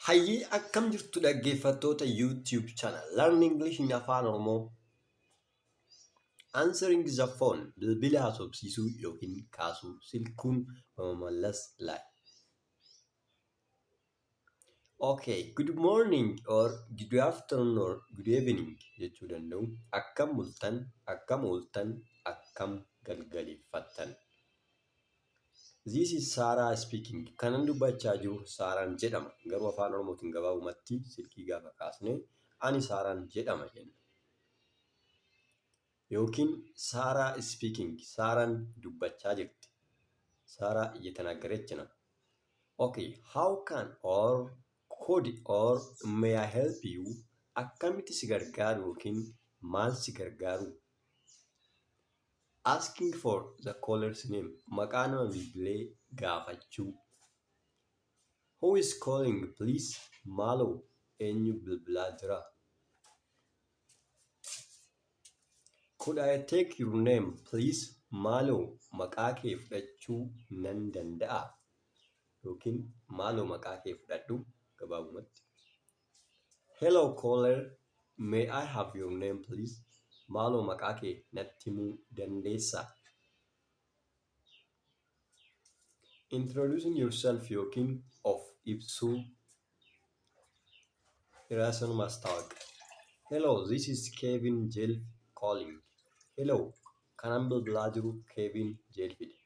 Hayyee akkam jirtu dhaggeeffattoota YouTube channel Learn English in Afaan Oromoo. Answering the phone bilbila haasofsiisuu yookiin kaasuu silkuun በመመለስ ላይ Okay, good morning or good afternoon or good evening jechuu danda'u. Akkam bultan, akkam ooltan, akkam galgaleeffattan. This is Sarah speaking. Kanan dubbachaa jiru Saaraan jedhama. Garuu afaan Oromootiin gabaabumatti silkii gaafa kaasne ani Saaraan jedhama jenna. Yookiin Saaraa speaking. Saaraan dubbachaa jirti. Saaraa እየተናገረች ነው። Okay, how can or could or may I help you? Akkamitti si gargaaru yookiin maal si gargaaru? Asking for the caller's name. Maqaa nama bilbilee gaafachuu. Who is calling please? Maaloo eenyu bilbilaa jira? Could I take your name please? Maaloo maqaa kee fudhachuu nan danda'aa? Yookiin maaloo maqaa kee fudhadhu gabaabumatti. Hello caller, may I have your name please? Maaloo maqaa kee natti himuu dandeessaa? Introducing yourself yookiin of ibsuu ራስን ማስተዋወቅ Hello, this is Kevin Jelf calling. Hello, kanan bilbilaa jiru Kevin Jelfidha.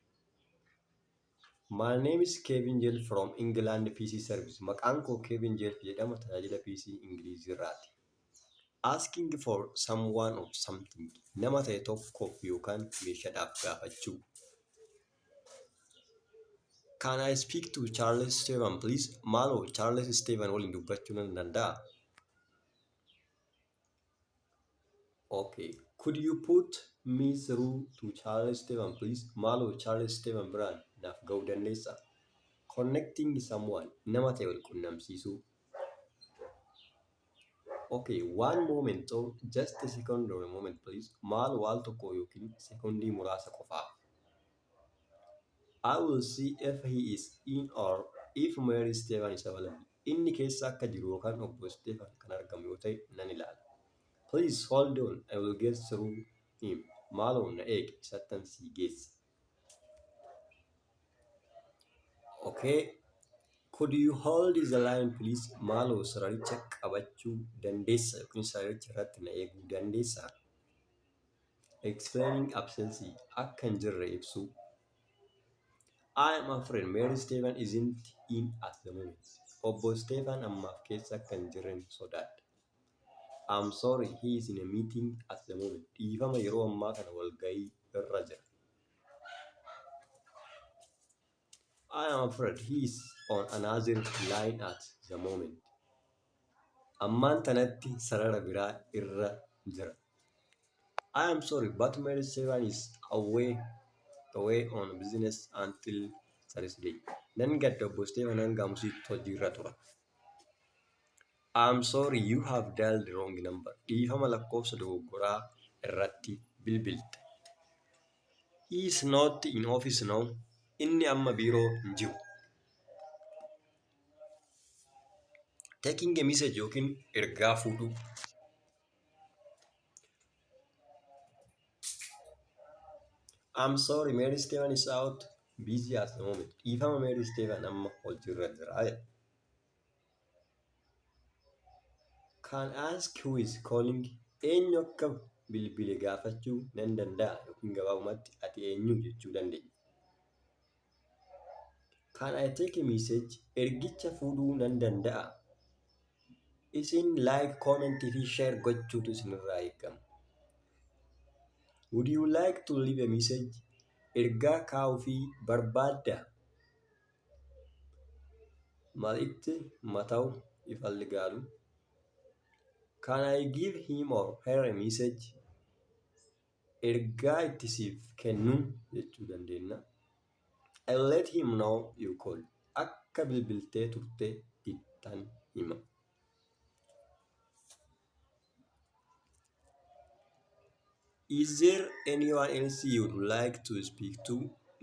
My name is Kevin Jelf from England PC Service. Maqaan koo Kevin Jelf jedhama tajaajila PC Ingilizii irraati. Asking for someone or something. Nama ta'e tokkoof yookaan meeshaadhaaf gaafachuu. Can I speak to Charles Stephen please? Maaloo Charles Stephen waliin dubbachuu nan danda'aa? Okay. Could you put me through to Charles Stephen please? Maaloo Charles Stephen biraan naaf ga'uu dandeessaa? Connecting someone. Nama ta'e wal qunnamsiisuu. Okay, one moment or just a second or a moment please. Maaloo al tokko yookiin sekondii muraasa qofaaf. I will see if he is in or if Mary Stephen is available. Inni keessa akka jiru yookaan obbo Stephen kan argamu yoo ta'e nan ilaala. Please hold on, I will get through him. Maaloo na eegi, isattan si geessa. Okay. Could you hold the line please? Maaloo sararicha qabachuu dandeessa yookiin sararicha irratti na eeguu dandeessaa? Explaining absence akka hin jirre ibsuu. I am afraid Mary Stephen isn't in at the moment. Obbo Stephen ammaaf keessa akka hin jirren sodaadha. I'm sorry he is in a meeting at the moment. Dhiifama yeroo ammaa kana walgahii irra jira. I am afraid he is on another line at the moment. Ammaan tanatti sarara biraa irra jira. I am sorry but Mary Stephen is away on business until Thursday. Nan gadda obbo Stephen hanga Hamusiitti hojiirra tura. I am sorry you have dialed the wrong number. Dhiifama lakkoofsa dogoggoraa irratti bilbilte. He is not in office now. Inni amma biiroo hin jiru. Taking a message yookiin ergaa fuudhuu. I'm sorry Mary Stephen is out busy at the moment. Dhiifama Mary Stephen amma hojiirra jira jedha. Can ask who is calling eenyu akka bilbile gaafachuu nan danda'a yookiin gabaabumatti ati eenyu jechuu dandeenya. Can I take a message? Ergicha fuudhuu nan danda'a. Isin like, comment fi share gochuutu isinirraa eegama. Would you like to leave a message? Ergaa kaa'uufii barbaaddaa? Malitti matau ይፈልጋሉ? Can I give him or her a message? Ergaa itti siif kennuu jechuu dandeenya. I let him know you called. Akka bilbiltee turte ittan hima. Is there anyone else you'd like to speak to?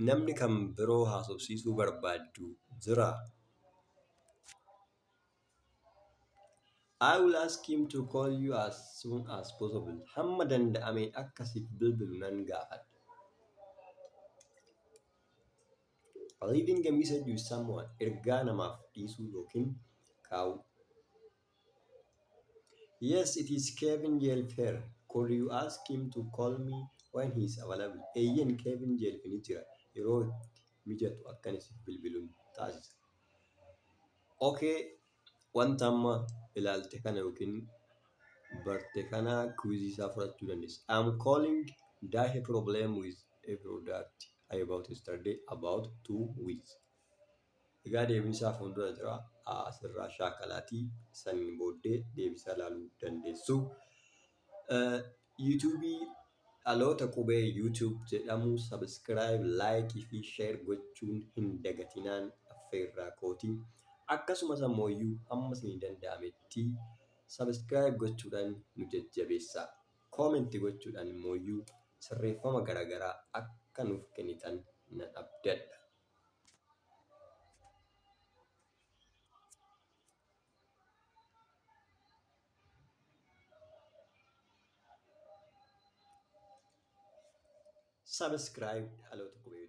Namni kan biroo haasofsiisuu barbaaddu jiraa? I will ask him to call you as soon as possible. Hamma danda'ameen akka siif bilbilu nan gaafadha. Leaving a message with someone. Ergaa namaaf dhiisuu yookiin kaa'uu. Yes, it is Kevin Jelfer. Could you ask him to call me when he is available? Eeyyen Kevin Jelf ni jira. Yeroo itti mijatu akka inni siif bilbilu taasisa. Okay, wanta amma ilaalte kana yookiin barte kana quizii isaa fudhachuu dandeessa. I'm calling dash a problem with a product I bought yesterday about 2 weeks. Egaa deebiin isaa fuuldura jira. Asirraa shaakalaatii saniin booddee deebisaa ilaaluu dandeessu. YouTubeii Dhaloota Qubee YouTube jedhamu subscribe, likeii fi share gochuun hin dagatinaan affeerraa kooti. Akkasumas ammoo hamma isinii danda'ametti subscribe gochuudhaan nu jajjabeessaa. Commentii gochuudhaan immoo sirreeffama garaagaraa akka nuuf kennitan nan abdadha. Subscribe Dhaloota Qubee.